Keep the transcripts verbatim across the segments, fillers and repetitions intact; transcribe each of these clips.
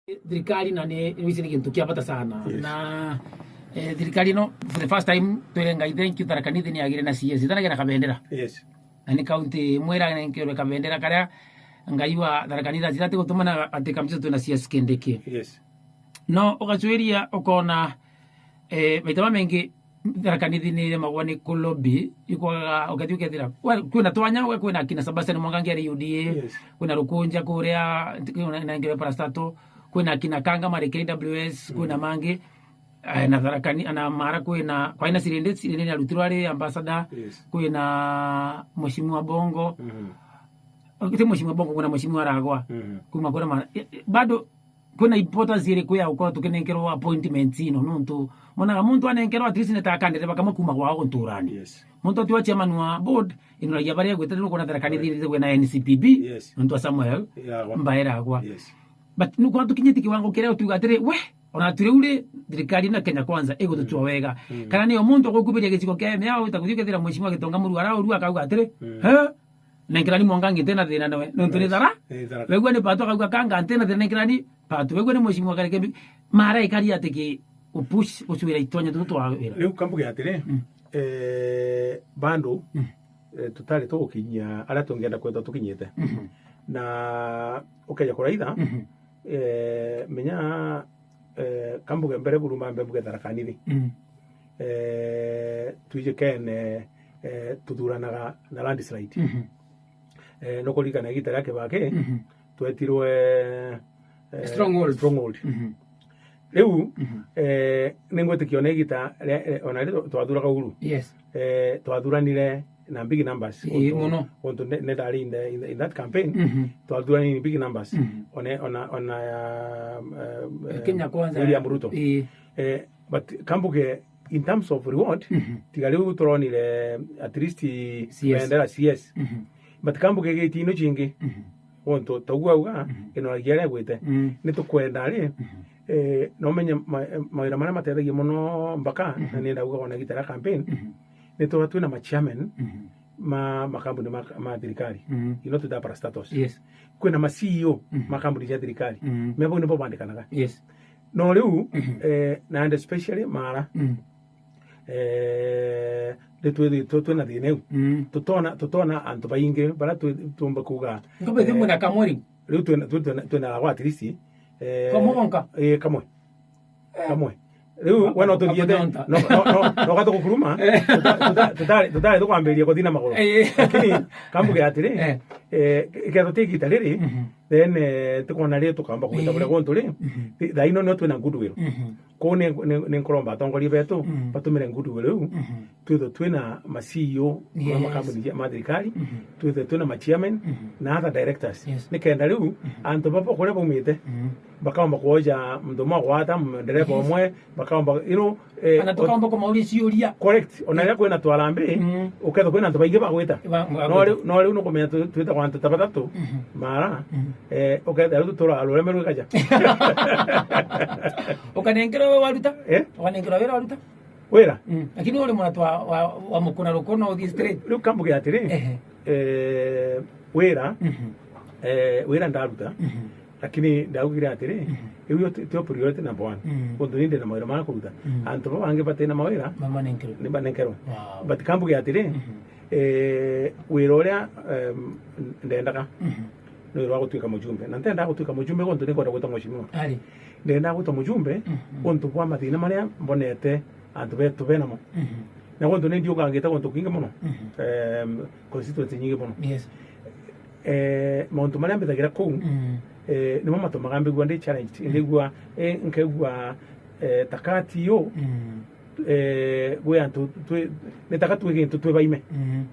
Thirikari na ni, ni wisi ni gintu kia bata sana. Yes. Na, eh, thirikari ino, for the first time, twire Ngai thank you, Tharaka Nithi ni yagire na C S. Itanagia na kabendera. Yes. Na ni kaunti imwe iranenkerwe kabendera karia Ngai wa Tharaka Nithi ajira ati gutuma na ati kambica twina C S Kindiki. Yes. No, ugacwiria ukona, eh, maita mamengi Tharaka Nithi ni iremagwa ni ku lobby, ikwaga, ukethia ukethira. We, kwina twanya, we, kwina akina Sebastian Mwangangi ari U D A, yes, kwina Rukunja kuria, kwina, na Ngebe Parastatal, kwina akina Kanga mari K W S, mm, kwina mangi, eh, na Tharaka Ni-, na Mara kwina, kwaina Sirindi, Sirindi ni arutirwe ari ambassador, yes, kwina Mheshimiwa Bongo. Mhm. Ti Mheshimiwa Bongo, kwina Mheshimiwa Ragwa. Mhm. Kuma kwina Mara. Eh, eh, bado kwina importance iriku ya gukorwo tukinenkerwa appointments ino? Nontu monaga muntu anenkerwa at least ni ta kandere bakamwe kuma gwao nturani. Yes. Muntu atiwa chairman wa board, inuragia baria egwite, nukona Tharaka Nithi ithithagwe na N C P B, yes, nontu wa Samuel, iragwa, Mbae iragwa. Yes. But nukwona tukinyite kiwango kiria utuga atiri, we, ona turi uri thirikari na Kenya Kwanza igututua, mm, wega. Mm. Kana ni o muntu agukubiria gicigo kia M A, uta kuthii ukethira Mheshimiwa Gitonga Murua araurua akauga atiri, mm, he? Nenkerani Mwangangi ntina thina nawe. Nontu ni, yes, thara. Ni thara. Wegua ni Patu akauga Kanga ntina thina, nenkerani Patu. Wegua ni Mheshimiwa Kareke Mbi-, mara ikari ati ki upush ucwira itwanya tutu twa wira. Riu kambuge atiri, mm, eh, bando, mm, eh, tutari tugukinyia aria tungienda kwethwa tukinyite. Mhm. Na ukeja kuraitha, mhm, eh, menya, eh, kambuge mbere buru mbambe mbuge Tharaka Nithi. Mm. Eh, twijikene, eh, tuthuranaga na landslide. Mhm. Eh, nukuririkana igita ria Kibaki, mhm, twetirwe, eh, stronghold. Stronghold. Mhm. Riu, mhm, eh, ningwitikia ona igita ria, eh, ona ri twathuraga Uhuru. Yes. Eh, twathuranire na big numbers. Ii, untu, mono. Untu ne, ne ndari in the, in the, in that campaign, mhm, twathuranire in big numbers. Mhm. Ona, ona, ona, eh, eh, Kenya Kwanza. William Ruto. Ii. Eh, but kambuge, in terms of reward, mhm, tiga riu turonire at least, C S, bendera C S. Mhm. But kambuge gitino chingi, mhm, untu taugu auga, mhm, inoragia aria egwite. Mm. Ni tukwenda ri, mhm, eh, no menye ma-, mawira maria matethagia mono Mbaka, mhm, na nienda kuga ona gita ria campaign, mhm, ni tuga twina ma chairman, mhm, ma makambuni ma, ma thirikari. Mhm. You know, to the parastatals. Yes. Kwina ma C E O, mhm, ma kambuni cia thirikari. Mhm. Me bau nibo bandikanaga. Yes. No riu, mhm, eh, na and especially Mara, mm, eh, ni twithitwe twina thina iu. Mm. Tutona, tutona antu baingi baria twi-, tuumba kuuga, nkubethi, eh, mwina kamwe riu? Riu twina, twi-, twina, twina aragwa at least, eh, kamwe gonka? Eh, kamwe. Eh. Kamwe. Riu, we no tuthiete, no, no, no, no gatugukuruma, eh, tuta-, tuta-, tutari, tutari tukwambiria kuthi na maguru. Eh. Lakini kambuge atiri, eh, eh, ikethwa ti igita riri, mhm, then, eh, tikwona ri tukamba kwita, eh, buria guntu ri, mhm, thi-, thaa ino nio twina goodwill. Mhm. Kwou ni, ni, ni nkuromba atongoria betu, mm, batumire goodwill iu, mhm, twithwe twina ma C E O ma, yes, makambuni ja, ma thirikari, mhm, twithwe twina ma chairman, mhm, na other directors. Yes. Nikenda riu, mhm, antu baba kuria baumite, mhm, bakaomba kwoja muntu umwe agwata, m-, ndereva, yes, umwe, bakaomba, you know, eh, kana tukaomba kumauria ciuria. Correct. Ona, eh, riria kwina twarambi, mm, ukethwa kwina antu baingi bagwita. Ba-, bagwita. No riu, no riu nukumenya tu-, twitagwa antu ta bathatu, mhm, Mara, mhm, eh, ukethira riu tutura rureme rwikaja. Ukanenkerwa we waruta? Eh? Ukanenkerwa wira waruta? Wira? Mm. Lakini uri mwana twa wa, wa mukuna ruko no uthii straight. Riu kambuge atiri, ehe, eh, wira, mhm, eh, wira ndaruta, mhm, lakini ndaugire atiri, mhm, iu yo ti, tio priority number one. Mm. Untu ni ndina mawira ma kuruta. Mm. Antu baba bangi batina mawira, mamanenkerwe, ni banenkerwe. Wow. But kambuge atiri, mhm, eh, wira uria, em, ndendaga, mhm, ni wira wa gutuika mujumbe. Na ntendaga gutuika mujumbe guntu ni nkwenda gwitwa mheshimiwa. Ari. Ndendaga gwitwa mujumbe, mhm, guntu bwa mathina maria mbonete antu betu benamo. Mhm. Na guntu ni ndiungangite guntu kwingi mono. Mhm. Em, constituency nyingi mono. Yes. Eh, mauntu maria mbithagira kuu, mm, eh, nimo matumaga mbigua ndi challenged. Mm. Ndigua, eh, nkaigua, eh, ta kati yu, mm, eh, gwi antu twi, ni taka twi gintu twi baime. Mm.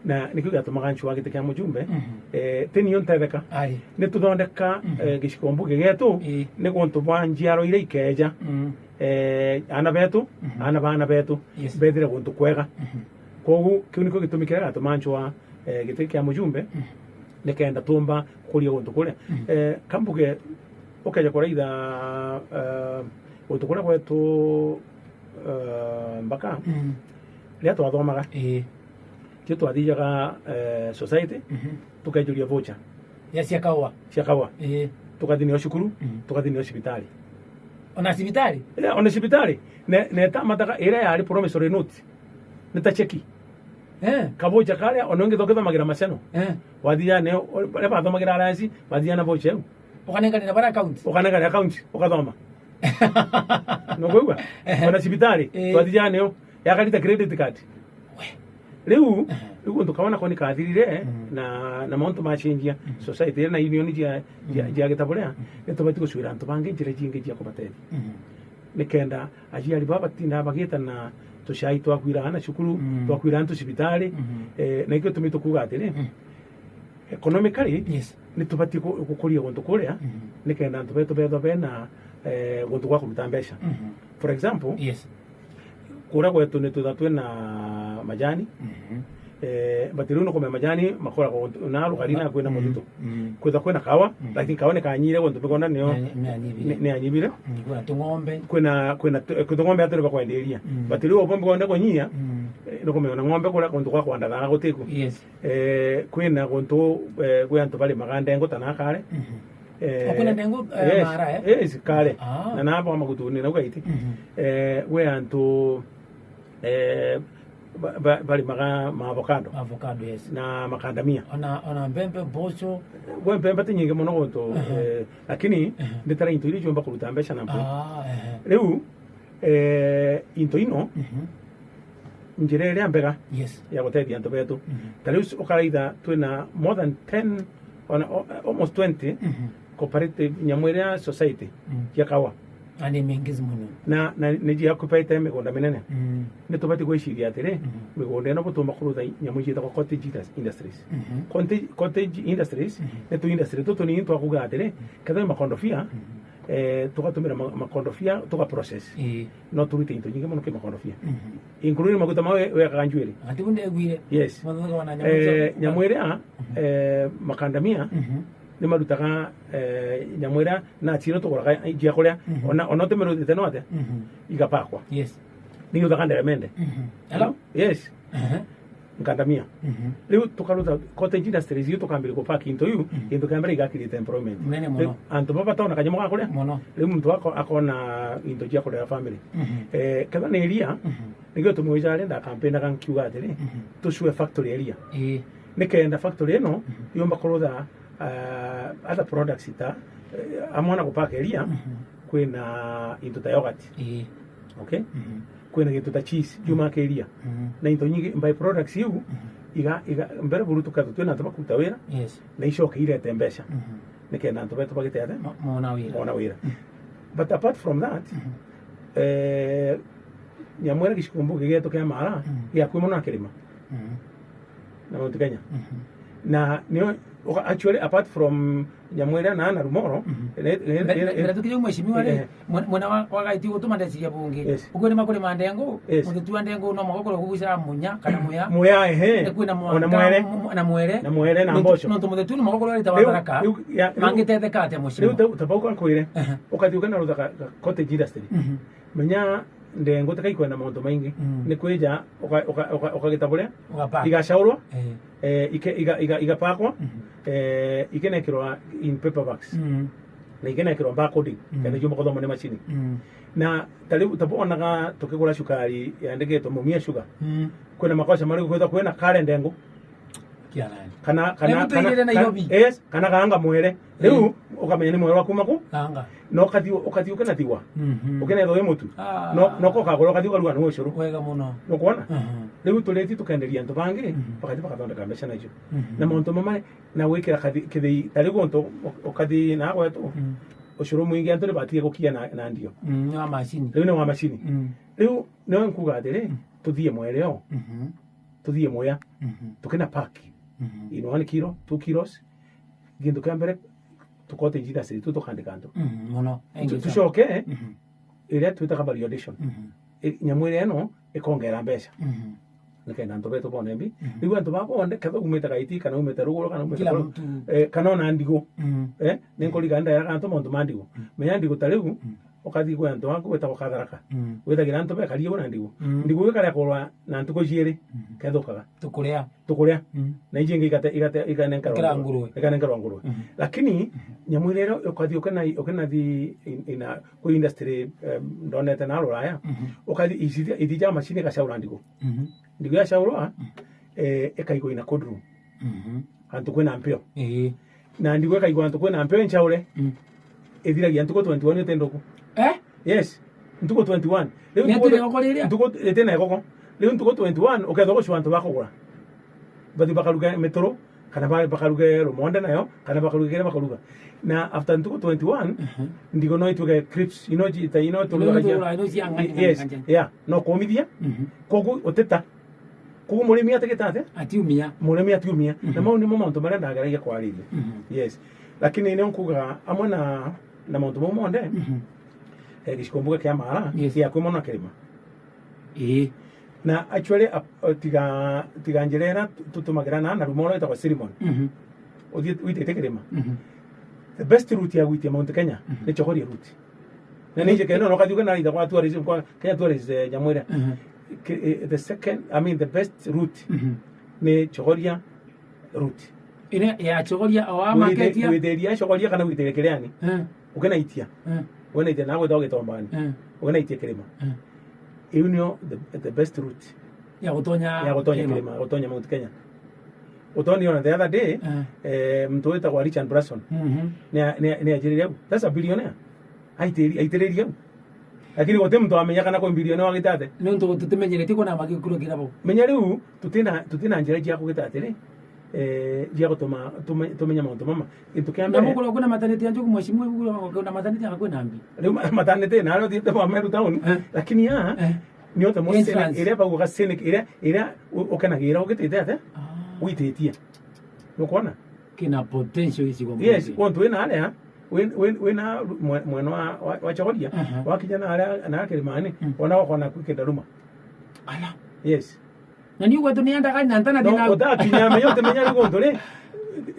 Na nikio giatumaga ncua giti kia mujumbe, mm, eh, ti nio ntetheka. Ai. Ni tuthondeka, mm, eh, gicigo mbuge getu, ii, ni guntu bwa njiaro iria ikeja. Mm. Eh, aana betu, mm, aana ba aana betu, yes, bethire guntu kwega. Mm. Kwogu, kiu nikio gitumi kiria giatuma ncua, eh, giti kia mujumbe, mm, nikenda tumba kuria guntu kuria. Mm. Eh, kambuge, ukeja kuraitha, eh, guntu kuria gwetu, eh, Mbaka, mm, riria twathomaga, ii, tio twathijaga, eh, society, mhm, tukejuria voucher. Ya cia kaua. Cia kaua. Ii. tukathi nio cukuru, mm, tukathi nio cibitari. Ona cibitari? Eh, ona cibitari. Ne, ne ta mataka iria yari promissory note. Ni ta cheki. Eh. Kabocha karia, ona ungi thokithomagira maceno. Eh. Wathia nio, baria bathomagira alliance, bathia na bocha iu. Ukanenganira bara account? Ukanenganira account, ukathoma. Nukwigua? Ehe. Ona cibitari, eh, twathia nio, yakarita credit card. We. Riu, ehe, riu guntu kau nako nikathirire, mm, na, na mauntu macenjia. Mm. Society na union cia, cia, mm, cia gitabu ria, mm, nitubati gucwira antu bangi njira cingi cia kubatethia. Mm. Nikenda aciari baba batindaa bagita na tucai twakwira ana cukuru, mm, twakwira antu cibitari, mm, eh, na ikio tumi tukuga atiri, mm, economically, yes, nitubati ku-, gukuria guntu kuria, mm, nikenda antu betu bethwa bena, eh, guntu gwa kuruta mbeca. Mm. For example, yes. Kuria gwetu nitwitha twina majani. Mhm. Eh, but riu nukumenya majani makoragwa na rugari na kwina, mm, muthitu. Mm. Kwitha kwina kawa, mm, lakini kawa nikanyire guntu migunda nio ni-, ni-, niyanyibire. Ni-, niyanyibire. Mm, kwina tung'ombe. Kwina, kwina tu-, eh, kwina ng'ombe aturi bakwenderia. Mm. But riu obo migunda kunyia, mm, eh, nukumenya na ng'ombe kuria guntu gwa kwanda thara gutiku. Yes. Eh, kwina guntu, eh, kwi antu barimaga ndengu ta na kare. Mhm. Eh, o, kwina ndengu, eh, yes, mara, eh? Yes, kare. Ah. Na nabo magutuni nau gaiti. Mhm. Eh, gwi antu, eh, ba-, ba-, barimaga ma avocado. Avocado, yes. Na makandamia. Ona, ona mbembe, mboco. Gwe mbembe ti nyingi muno guntu, aha, eh, lakini, aha, nditara into iria ciumba kuruta mbeca na mbu. Ah, ehe. Riu, eh, into ino, mhm, njira iria mbega, yes, ya gutethia antu betu. Mhm. Ta riu ukaraitha twina more than ten, ona, o-, almost twenty, mhm, cooperative, nyamu iria society, mm, cia kawa. Na ni mingi muno. Na, na ni cia kupete migunda minene. Mm. Ni tubati gwiciria atiri, mhm, migunda ino butumba kurutha nyamu ciitagwa cottage indus-, industries. Mhm. Cottage, cottage industries, mhm, ni tu industry tutunini twa kuga atiri, mhm, kethira ni makondofia, mhm, eh, tugatumira ma-, makondofia, tuga process. Ii. No turute into nyingi muno ki makondofia. Mhm. Including maguta ma we-, wekaga njuiri. Ati bu ndegwire. Yes. Mathuthuka wana nyamu, eh, cia nyamu iria, mhm, eh, makandamia, mhm, ni marutaga, eh, nyamu iria nuts ino tuguraga cia kuria, mhm, ona, ona utimirutite no atia, mhm, igapakwa. Yes. Ni yuthaga nderemende. Mhm. Hello? Yes. Ehe. Nkandamia. Mhm. Riu tukarutha cottage industries iu tukambiria kupack into iu, mhm, kintu kia mbere iga create employment. Munene muno. Riu antu baba batona kanyamu ga kuria. Muno. Riu muntu ako-, akona into cia kuria family. Mhm. Eh, kethira ni iria, mhm, nikio tumwija arenda campaign akankiuga atiri, mhm, tucue factory ya iria. Ii. Nikenda factory ino, mhm, yumba kurutha, ah, other products ta, eh, amwe na gupack iria, mhm, kwina into ta yogurt. Ii. Okay? Mhm. Kwina gintu ta cheese, mm, yumaga kiria. Mhm. Na into nyingi, by products iu, mhm, iga, iga, mbere buru tukethwa twina antu bakuruta wira, yes, na icoke irete mbeca. Mhm. Nikenda antu betu bagite atia? Ma-, mona wira. Mona wira. Mm. But apart from that, mhm, eh, nyamu iria gicikumbu gigietu kia mara, mm, giakui muno na kirima. Mhm. Na Mount Kenya. Mhm. Na nio, uka-, actually, apart from nyamu iria na, na Rumoro, mhm, ne-, ne-, ne-, ne-, ne-, tukiri mheshimiwa ri, eh, mwe-, mwena wa, wa Gaiti gutuma ndeciria bungi. Yes. Ukwiri makuri ma ndengu, yes, muthetu wa ndengu no mugokoro kugucira munya kana muya. Muya, ehe. Ni kwina ona mwanga, mwere. Mu-, na mwere. Na mwere na mboco. Nontu muthetu ni mugokoro arita wa Tharaka. Riu, riu, ya, riu, mangitetheka atia, mheshimiwa? Riu ta-, tabauka nkwire, ehe, ukathi ukena rutha ka, ka cottage industry. Mhm. Menya ndengu tikai kwenda mauntu maingi. Mm. Ni kwija uka-, uka-, uka-, ukagita buria? Ugapack. Igacaurwa, eh, eh, ike-, iga-, iga-, igapakwa, mhm, eh, ikenekirwa in paper bags. Mm. Na ikenekirwa barcoding, mm, kenda ciumba kuthoma ni macini. Mm. Na ta riu, ta bonaga tukigura cukari yandikitwe Mumia Sugar. Mm. Kwina makosa mariku kwithwa kwina kare ndengu? Kia nani? Kana, kana, nigutuirire kana, Nairobi, kana, yes, kana kaanga mwere. Riu, eh, ukamenya ni mwere wa kuma ku? Kaanga. Na ukathi, ukathi ukinathiwa. Mhm. Ukinethwa wi mutu. Ah. No, no ko ukagura ukathi ukaruga ni ucuru. Wega muno. Nukwona? Mhm. Riu turiti tukenderia antu bangi, mhm, bakathi bakathondeka mbeca nacio. Mhm. Na mauntu mamwe, na gwikira kathi-, kithii, ta riu guntu u-, ukathi na gwetu, mhm, ucuru mwingi antu ni batige gukia na, na ndio. Mm, ni wa macini. Riu ni wa macini. Mm. Riu, niwe nkuga atiri, mhm, tuthie mwere o. Mhm. Tuthie muya, mhm, tukina pack, mhm, in one kilo, two kilos, gintu kia mbere, tu cottage industry tu tukandika antu. Mhm, muno. Tu-, tucoke, mhm, iria twitaga value addition. Mhm. I-, nyamu iria ino ikongera mbeca. Mhm. Nikenda antu betu bone mbi. Mhm. Riu antu baba bonthe, kethira umite Gaiti, kana umite Ruguru, kana umite kila kuru, muntu, eh, kana ona Ndigu. Mhm. Eh, ni nkuriga ndairaga antu mauntu ma Ndigu. Mhm. Menya Ndigu ta riu, mhm, Ukathi kwi antu aku gwitagwa Katharaka. Mm. Withagira antu bekari au na ndigu. Mm. Ndigu ikaria kurwa na ntuku ciiri, mm, kethukaga. Tukuria. Tukuria. Mm. Na iji ingi igate-, igate-, ikanenkerwa Ikira ngurwe. Ikanenkerwa ngurwe. Mm. Lakini, mm, nyamu iria ukathi ukina-, ukinathi in-, ina, kwi industry, em, ndonete na Ruraya, mm, ukathi ithija, ithija macini igacaura ndigu. Mm. Ndigu yacaurwa, mm, eh, ikaigwa ina cold room. Mhm. Antu kwina mpio. Ii. Na ndigu ikaigwa antu kwina mpio incaure. Mm. Ithiragia ntuku twenty-one utenduku. Eh? Yes. Ntuku twenty-one. Riu ntuku, itina igoko riria? Ntuku itina igoko. Riu ntuku twenty-one ukethwa gucua antu bakugura. Bathi bakaruga mituru, kana ba-, bakaruga rumonde nayo, kana bakaruga kiria bakaruga. Na after ntuku twenty-one, mhm, ndigu no ituike crisps, ino ji-, ta ino turugaga cia-, ino cia ng'anji, yes, ng'anji. Yeah, no kumithia. Mhm. Kogu utita. Koguo murimi atigite atia? Atiumia. Murimi atiumia. Mhm. Na mau nimo mauntu maria ndageragia kwariria. Mhm. Yes. Lakini nio nkuga amwe na, na mauntu mau monthe, mhm, eh, gicikumbuga kia Mara, yes, gia kwi mwana kirima. Ii. Na actually, ap-, tiga, tiga njira iria tu-, tutumagira na, na rumo rwitagwa Sirimon. Mhm. Uthie-, witite kirima. Mhm. The best route ya gwitia Mount Kenya, mhm, ni Chogoria route. Na ni, ni, njikeno, no kathi ukena itha kwa tourism, kwa Kenya Tourist, eh, Nyamwira. Mhm. Ki-, eh, the second, I mean, the best route, mhm, ni Chogoria route. Ine ya Chogoria o a market ya? Withe-, witheria Chogoria kana witheria Kiriani. Eh. Ukenaitia. Eh. Ukenaitia na gwita Gitombani. Eh. Ukenaitia kirima. Eh. Iu nio the, the best route. Ya gutonya kirima. Ya gutonya kirima, ya gutonya Mount Kenya. Utoni ona the other day, eh, eh, muntu witagwa Richard Branson. Mhm. Ni a-, ni a-, ni ajirire au. That's a billionaire. Aitiri-, aitiririe au. Lakini guti muntu amenya kana kwi billionaire wagite atia. Ni untu tutimenyeretie kwona magikurugira bo. Menya riu, tutina, tutina njira cia kugita atiri, eh, cia gutuma tume-, tumenya mauntu mama. Gintu kia mbere. Na mukuru kuna maternity ya Njugu, mheshimiwa, mukuru kuna maternity ya kwina mbi. Riu ma-, maternity na aria uthiite Meru town, eh, lakini ya, eh, ni ote mo scenic, entrance iria baugaga scenic, iria, iria u-, ukenagira ugitite atia? Ah. Wititie. Nukwona? Kina potential icigo. Yes, mbunge. Ontu wina aria, win-, win-, wina mwe-, mwena wa, wa, wa Chogoria, aha, wakinya na aria, na Kirimani, mm, ona wakona kwi kindaruma. Ala. Yes. Na ni ugwe tuniendaga na ntana. No, thina. Utakinya menya, utimenya riu guntu ri,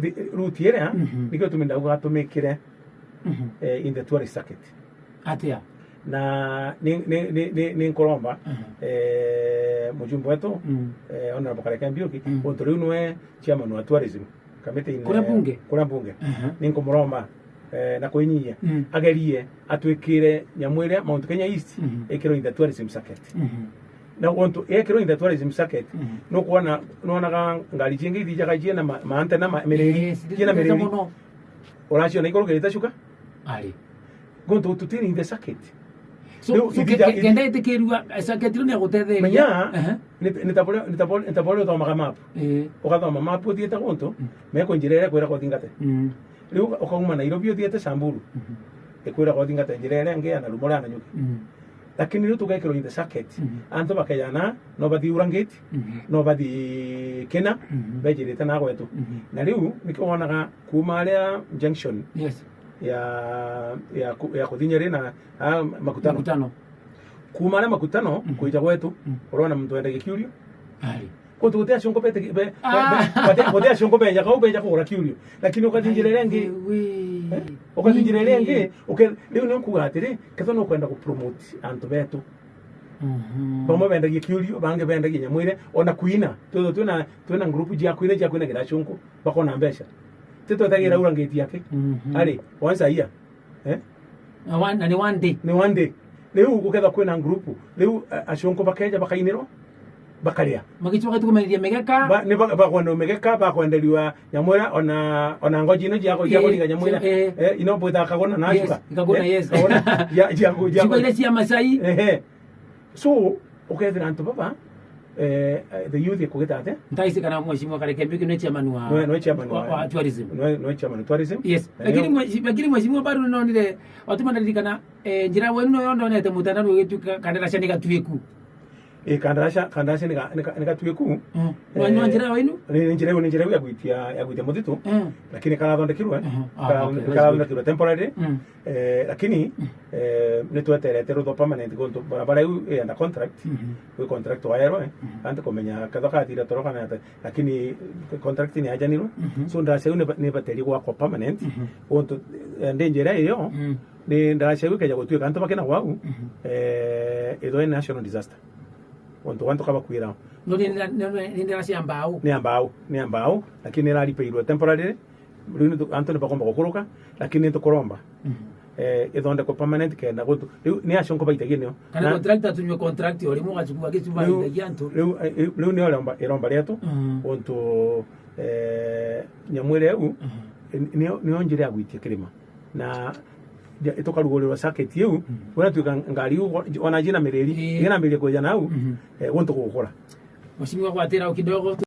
ri, route iria, mhm, nikio tumi ndauga tumikire, mhm, eh, in the tourist circuit. Atia? Na ni, ni, ni, ni, ni nkuromba, mhm, eh, mujumbe wetu, mm, eh, Honorable Kareke Mbiuki, mm, guntu riu nwe chairman wa tourism committee in, kuria, eh, bunge? Kuria bunge. Aha. Ni nkumuromba, eh, na kwinyia, mm, agerie atwikire nyamu iria Mount Kenya East, mhm, ikirwe in the tourism circuit. Mhm. Na guntu yekirwe in the tourism circuit, mhm, nukwona, nwonaga ngari cingi ithijaga ciina ma-, maantena ma-, miriri, yes, ciina miriri. Muno. Uraciona ikurukirite cuka? Ari. Guntu tutiri in the circuit. So, riu so, ithija-, ke-, ke-, ithija- kenda itikirua, eh, circuit riu ni agutetheria. Menya, ehe, ni, ni ta buria, ni ta buria, ni ta buria uthomaga map. Ii. Ugathoma map uthiite guntu, mm, meko njira iria ikwiraga uthingate. Mm. Riu uka-, ukauma Nairobi uthiite Samburu. Mhm. Ikwiraga uthingate njira iria ingi ya Narumo ria Nanyuki. Mm. Lakini riu tugekirwa in the circuit, mhm, antu bakejana, no bathi Urangate, mhm, no bathi Kina, mhm, bejirite na gwetu. Mhm. Na riu, nikio wonaga kuuma aria junction, yes, ya, ya ku-, ya kuthi Nyeri na, ah, Makutano. Makutano. Kuuma aria Makutano, mhm, kwija gwetu, mm, urona muntu wendagia kiurio. Ari. Kuntu guti acunku bete-, be-, ah, be-, be-, guti, guti acunku bejaga u beja kugura kiurio. Lakini ukathi njira iria ingi. Ai, we. Eh? Ukathi njira iria ingi, uke-, riu ni nkuga atiri, kethwa nukwenda ku promote antu betu. Mhm. Bamwe bendagia kiurio, bangi bendagia nyamu iria, ona kuina. Twithwa twina, twina group cia kuina, cia kuinagira acunku, bakona mbeca. Titwetagira, mm, Urangate yake. Mhm. Ari, once a year. Eh? Na one, na ni one day. Ni one day. Riu gukethwa kwina group, riu, a-, acunku bakeja bakainirwa, bakaria. Magicoka tu kumenderia migeka. Ba-, ni ba-, bakwenderwa migeka, bakwenderwa nyamu iria, ona, ona ngoji ino cia ku-, cia, eh, kuringa nyamu iria. Eh. Eh, ino bwitaga kaguna na, yes, cuka. Kaguna, eh, yes. Kaguna, cia, cia ku-, cia cuka ku-, iria cia Masai. Ehe. So, ukethira antu baba, eh, eh, the youth ikugita atia? Ntaisi kana mheshimiwa Kareke Mbiuki nwe chairman wa, nwe, nwe chairman wa, wa, wa tourism. Nwe, nwe chairman wa tourism. Yes. Na lakini nio mweshi-, lakini mheshimiwa bado nonire, watu manaririkana, eh, njira wenu no yo ndonete mutandao ugituika kana racia ni gatuiku. Eh, kandarasi, kandarasi ni ga-, ni ga-, ni gatuiku. Mm. Ni, ni njira ya wainu? Ni, ni njira iu, ni njira iu ya gwitia, ya gwitia muthitu. Mm. Lakini karathondekirwe. Mhm. Ah, kara-, okay, karathondekirwe temporary. Mm. Eh, lakini, mm, eh, ni tweterete ruthwa permanent guntu barabara iu i under contract. Mhm. Wi contract waerwe, mhm, anti kumenya ketho kathira toro kana ata, lakini contract ni yajanirwe. Mhm. So, ndarasi iu ni ba-, ni baterie gwakwa permanent. Mhm. Guntu, eh, ndi njira iyo, mm, ni ndarasi iu ikeja gutuika antu bakina wau, mhm, eh, ithwe ni national disaster. Guntu gwantu kabakwira. No, ni, ni, ni, ni ndarasi ya mbau? Ni ya mbau, ni ya mbau, lakini ni iraripeirwe temporarily. Riu ni tu-, antu ni bakomba gukuruka, lakini ni tukuromba. Mhm. Eh, ithondekwe permanent kenda guntu. Riu ni acio nkubaitagia nio. Kana na contractor tunywe contract o rimwe ugachukua gicuma riu, itagia antu. Riu, eh, riu, riu nio iromba, iromba rietu. Mhm. Guntu, eh, nyamu iria iu, mhm, nio, nio njira ya gwitia kirima. Na ja-, tukarugurirwa circuit iu, mhm, uria tuika ngari iu, ona jina miriri, ii, iria nambiririe kwija nau, mhm, eh, guntu gukura. Mheshimiwa, gwatira o kidogo.